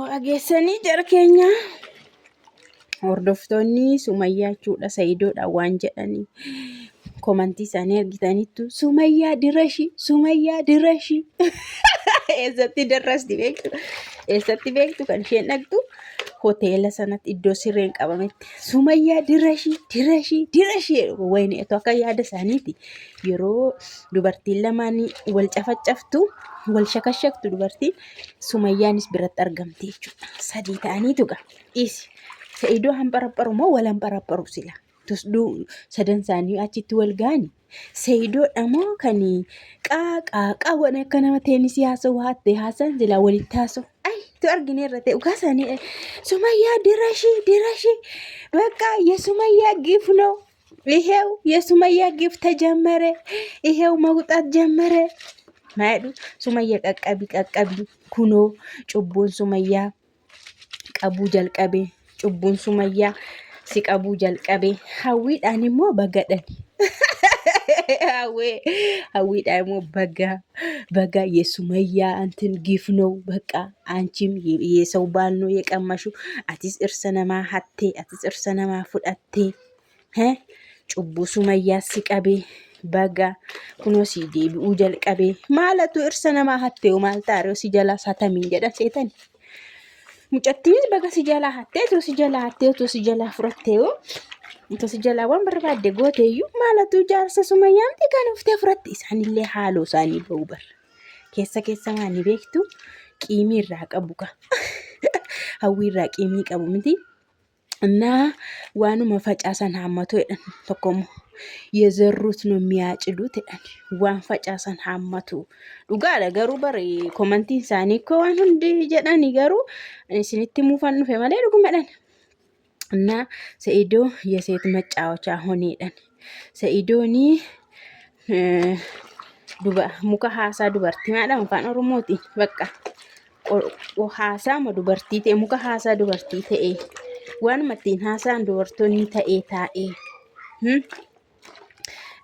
Dhageessanii jara keenya hordoftoonni Sumayyaa jechuudha Sa'idoodha waan jedhanii komantii isaanii argitaniittu Sumayyaa dirashi Sumayyaa dirashi eessatti darrasti beektu eessatti beektu kan isheen dhaqxu hoteela sanatti iddoo sireen qabametti Sumayyaa dirashi dirashi dirashi jedhu wayini etu akka yaada isaaniiti yeroo dubartiin lamaan wal cafacaftu wal shakashaktu dubartiin Sumayyaanis biratti argamti jechuudha. Sadii ta'aniitu gaa dhiisi. Sa'idoo hanparapharu moo wal hanparapharu sila? Tusduu sadan isaanii achitti wal ga'ani. Sa'idoodha moo kan qaa qaa qaa godhan akka nama teenisii haasa'u haatte haasa'an silaa walitti haasa'u. Ay tu argineerra ta'e dhugaa isaanii Sumayyaa dirashii dirashii bakka yesumayyaa gifnoo ይሄው የሱመያ ግፍ ተጀመረ። ይሄው መውጣት ጀመረ። ማይዱ ሱመያ ቀቀቢ ቀቀቢ ኩኖ ጩቡን ሱመያ ቀቡ ጀልቀቤ ጩቡን ሱመያ ሲቀቡ ጀልቀቤ ሀዊዳን ሞ በገደን ሀዊዳ ሞ በጋ በጋ የሱመያ እንትን ግፍ ነው። በቃ አንቺም የሰው ባል ነው የቀመሹ አቲስ እርሰነማ ሀቴ አቲስ እርሰነማ ፉዳቴ Cubbuu sumayyaa si qabee baga kunoo sii deebi'uu jalqabee maalatu irsa namaa hattee maal taaree si jalaa satamiin jedhan seetani. Mucattiinis baga si jalaa hattee otoo si jalaa hattee otoo si jalaa fudhattee otoo si jalaa waan barbaadde gooteeyyuu maalatu jaarsa sumayyaamti kan uftee fudhatte isaanillee haaloo isaanii ba'uu bara. Keessa keessa maani beektu qiimii irraa qabu ka hawwii irraa qiimii qabu miti. እና waanuma facaasan haammatu jedhan tokkommoo የዘሩት ነው የሚያጭዱት jedhan waan facaasan haammatu dhugaadha garuu bari komantiin isaanii akkoo waan hundi jedhani garuu isinitti muufan dhufe malee dhugumadhan እና ሰኢዶ የሴት መጫወቻ ሆነ jedhan ሰኢዶኒ muka haasaa dubartii maadha afaan oromootiin bakka haasaama dubartii ta'e muka haasaa dubartii ta'e waanuma ittiin haasa'an dubartoonni ta'ee taa'ee.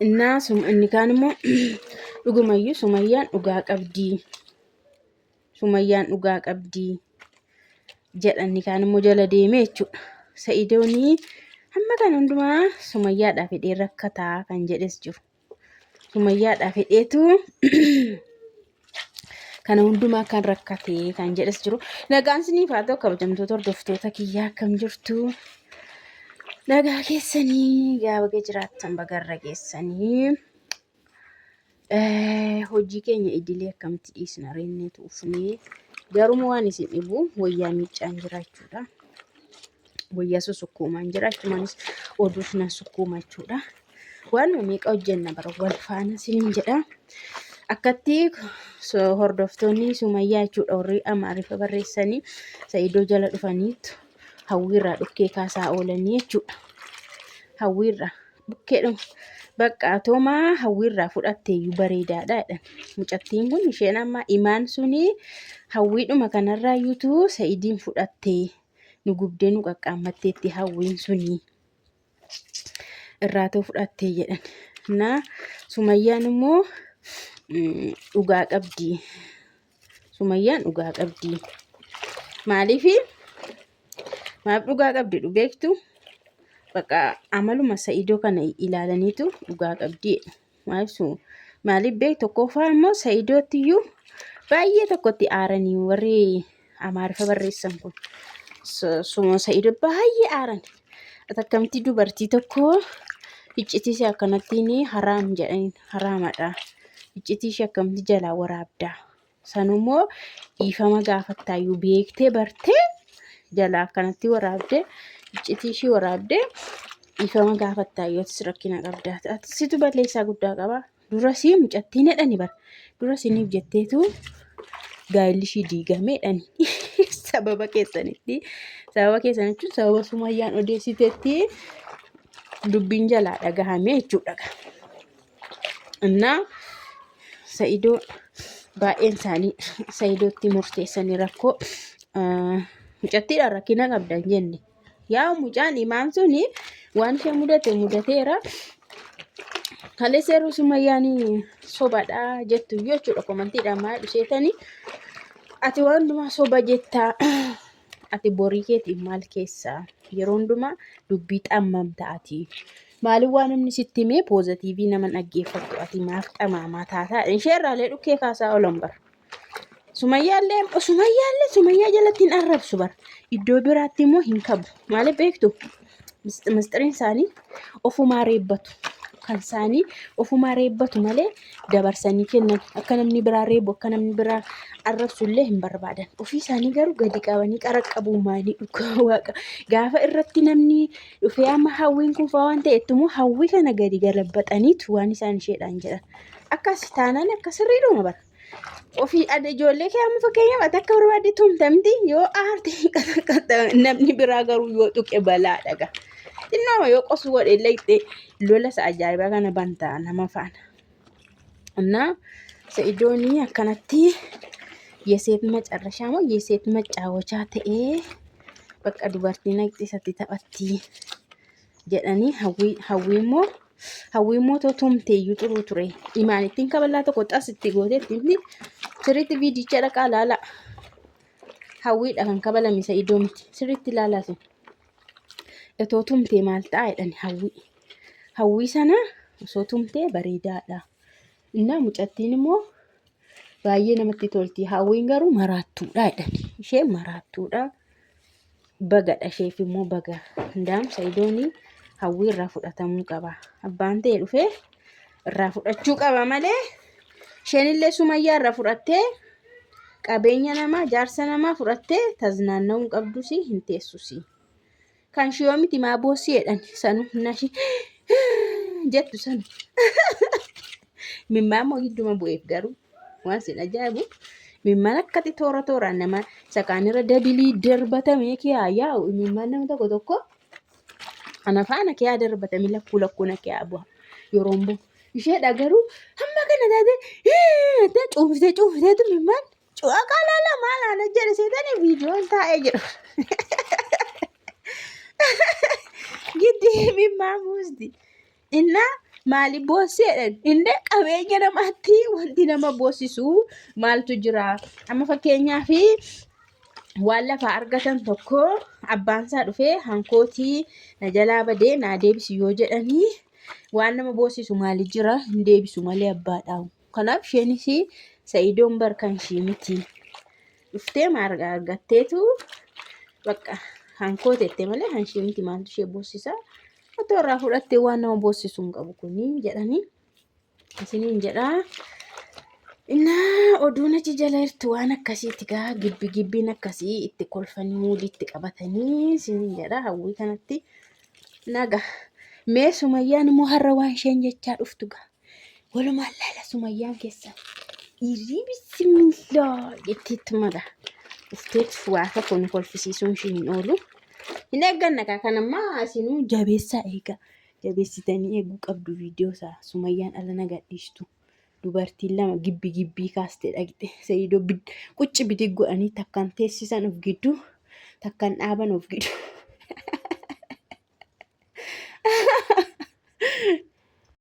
Innaa inni kaan immoo dhugumayyuu Sumayyaan dhugaa qabdii. Sumayyaan dhugaa qabdii jedha inni kaan immoo jala deemee jechuudha. Sa'idoonii hamma kana hundumaa Sumayyaadhaaf hidhee rakkataa kan jedhes jiru. Sumayyaadhaaf hidheetu kana hundumaa kan rakkate kan jedhes jiru. Nagaan isiniif haa ta'u kabajamtoota hordoftoota kiyyaa akkam jirtu? Nagaa keessanii gaa baga jiraattan bagarra geessanii. Hojii keenya idilee akkamitti dhiisna reenneetu ufnee garuma waan isin dhibu wayyaa miiccaan jira jechuudha. Wayyaa susukkuumaan jira achumaanis oduus nan sukkuuma jechuudha. Waanuma meeqa hojjenna bara wal faana isiniin jedha. Akkatti hordoftoonni Sumayyaa jechuudha warri Amaariffa barreessanii Sa'idoo jala dhufaniitu hawwiirraa dhukkee kaasaa oolanii jechuudha. Hawwiirraa dhukkeedhuma bakka atoomaa hawwiirraa fudhatteeyyuu bareedaadha jedhan. Mucattiin kun isheen amma imaan suni hawwiidhuma kanarraa iyyuutu Sa'idiin fudhattee nu gubdee nu qaqqaammatteetti hawwiin suni. Irraatoo fudhattee jedhan. Na Sumayyaan immoo dhugaa qabdi. Sumayyaan dhugaa qabdi. Maaliif maaf dhugaa qabdi dhu beektu? Bakka amaluma Sa'idoo kana ilaalaniitu dhugaa qabdi. Maaliif su maaliif beektu tokkoffaa immoo Sa'idootti iyyuu baay'ee tokkotti aaranii warri Amaariffa barreessan kun. Suma Sa'idoo baay'ee aaran. Ati akkamitti dubartii tokko iccitii ishee akkanattiin haraam jedhaniin haraamadha. Iccitii ishee akkamitti jalaa waraabda? Sanummoo dhiifama gaafattaayyuu beektee bartee jalaa akkanatti waraabdee iccitii ishii waraabdee dhiifama gaafattaayyuu atis rakkina qabda. Ati situ balleessaa guddaa qaba. Durasii mucattiin jedhani bara. Dura isiniif jetteetu gaa'elli ishii diigame jedhani. Sababa keessanitti. Sababa keessan jechuun sababa Sumayyaan odeessitetti dubbiin jalaa dhagahame jechuudha. Innaa Sa'idoo baay'een isaanii Sa'idootti murteessanii rakkoo mucattiidhaan rakkina qabda hin jenne. Yaa mucaan imaan suni waan ishee mudate mudateera. Kaleessa yeroo Sumayyaan sobadha jettu iyyuu jechuudha komantiidhaan maal seetanii. Ati waan hundumaa soba jettaa. Ati borii keetiif maal keessaa? Yeroo hundumaa dubbii xammamta ati. Maaliif waan namni sitti himee poozatiivii nama dhaggeeffattu ati maaf xamaamaa taataa? Ishee irraalee dhukkee kaasaa oolan bara. Sumayyaallee sumayyaallee sumayyaa jalatti hin arrabsu bara. Iddoo biraatti immoo hin kabu. Maaliif beektu? Mistiriin isaanii ofumaa reebbatu. Kan isaanii ofumaa reebbatu malee dabarsanii kennan. Akka namni biraa reebu, akka namni biraa arrabsu illee hin barbaadan. Ofii isaanii garuu gadi qabanii qara qabu maalii dhugaa waaqa. Gaafa irratti namni dhufee amma hawwiin kun fa'aa waan ta'etti immoo hawwii kana gadi galabbaxaniitu waan isaan isheedhaan jedhan. Akkas taanaan akka sirriidhuma bara. Ofii ati ijoollee kee amma fakkeenyaaf ati akka barbaadde tumta miti yoo aarte qaxaqaxa namni biraa garuu yoo tuqe balaa dhaga. Xinnooma yoo qosu godhe illee itti lola isa ajaa'ibaa kana bantaa nama faana. Innaa Sa'idoonii akkanatti yeseet macarrashaa moo yeseet macaawachaa ta'ee bakka dubartii naqxi isatti taphatti jedhanii hawwii hawwii immoo hawwii immoo too tumte iyyuu xuruu ture. Imaan ittiin kaballaa tokko xas itti gootee ittiin sirriitti viidicha dhaqaa ilaala. Hawwiidha kan kabalame Sa'idoo miti sirriitti ilaalaa isin. Otoo tumtee maal ta'a jedhani hawwii. Hawwii sana osoo tumtee bareedaadha. Innaa mucattiin immoo baay'ee namatti tolti. Hawwiin garuu maraattuudha jedhani. Isheen maraattuudha. Bagadha isheef immoo baga. Ndaam Sa'idoon hawwii irraa fudhatamuu qaba. Abbaan ta'e dhufee irraa fudhachuu qaba malee isheen illee sumayyaa irraa fudhattee qabeenya namaa jaarsa namaa fudhattee taznaanna'uu hin qabdusi hin teessusi. Kan shiyoo miti maa boossi jedhan sanu nashi jettu sanu. Mimmaa immoo gidduma bu'eef garuu waan sin ajaa'ibu mimmaan akkatti toora tooraan nama isa kaanirra dabilii darbatamee kiyaa yaa'u mimmaan nama tokko tokko ana faana kiyaa darbatamee lakkuu lakkuu na kiyaa bu'a yeroon bu'u. Isheedha garuu hamma kana taatee cuuftee cuufteetu mimmaan Cu'aqaa laala maal ana jedhe seetanii viidiyoon taa'ee jiru. Giddi mimmaa buusti. Innaa maali boossi jedhan inni qabeenya namaatti wanti nama boossisu maaltu jira. Amma fakkeenyaaf waan lafaa argatan tokko abbaan isaa dhufee hankootii na jalaa badee naa deebisi yoo jedhanii waan nama boossisu maali jira hin deebisu malee abbaadhaa. Kanaaf isheenis Sa'idoon bar kan ishii miti. Dhuftee ma argatteetu bakka hankoo tette malee kan ishii miti maaltu ishee boossisa. Otoo irraa fudhattee waan nama boossisu hin qabu kuni jedhanii isiniin jedhaa. Innaa oduun achi jala jirtu waan akkasiiti gaa gibbi gibbiin akkasii itti kolfanii muudii itti qabatanii isiniin jedha hawwii kanatti naga. Mee sumayyaan immoo har'a waan isheen jechaa dhuftu gaa. Walumaan laala sumayyaan keessa. Dhiirri bismillaa jetteetti mala. Dhufteet waa tokko nu kolfisiisuun ishii hin oolu. Hin eegganna kaa kan ammaa isinuu jabeessaa eegaa. Jabeessitanii eeguu qabdu viidiyoo isaa sumayyaan ala na gadhiistu. Dubartiin lama gibbi gibbii kaaste dhaqxe. Sa'iidoo qucci bidig godhanii takkan teessisan of gidduu takkan dhaaban of gidduu.